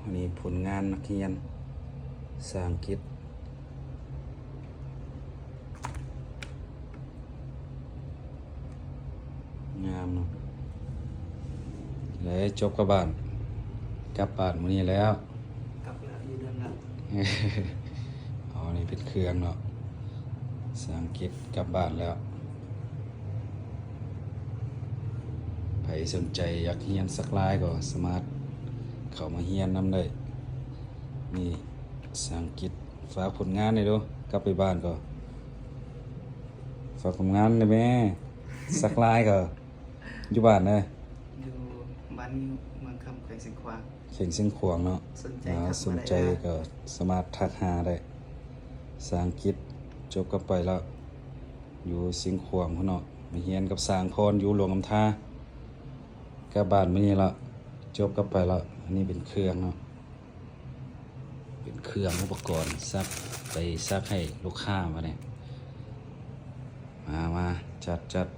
ອັນນີ້ຜົນງານນັກຮຽນພາສາອັງກິດ ງາມເນາະ. ເລີຍຈົບກັບບ້ານ ກັບບ້ານມື້ນີ້ແລ້ວ ກັບແລ້ວ ຢູ່ເຮືອນແລ້ວ. ເອົາ ນີ້ເປັນເຄື່ອງເນາະ ພາສາອັງກິດກັບບ້ານແລ້ວ. ໃຜສົນໃຈຢາກຮຽນສັກລາຍກໍສາມາດເຂົ້າມາຮຽນນຳໄດ້. ນີ້ພາສາອັງກິດ. ຝາກຜົນງານແດ່ດູ ກັບໄປບ້ານກໍຝາກຜົນງານແດ່ແມ່. ສັກລາຍກໍຢູ່ບ້ານເດີ ຢູ່ບ້ານເມືອງຄຳ ແຂວງຊຽງຂວາງ. ແຂວງຊຽງຂວາງເນາະ. ສົນໃຈ ອ່າ ທັກມາໄດ້ ສົນໃຈກໍສາມາດທັກຫາໄດ້. ພາສາອັງກິດຈົບກັບໄປແລ້ວ ຢູ່ຊຽງຂວາງພຸ້ນເນາະ. ມາຮຽນກັບຊ່າງພອນຢູ່ຫຼວງນ້ຳທາ ກັບບ້ານມື້ນີ້ລະ ຈົບກັບໄປລະ. ອັນນີ້ເປັນເຄື່ອງເນາະ ເປັນເຄື່ອງອຸປະກອນສັກ ໄປສັກໃຫ້ລູກຄ້າ. ມານີ້ ມາ ມາ ຈັດ ຈັດ.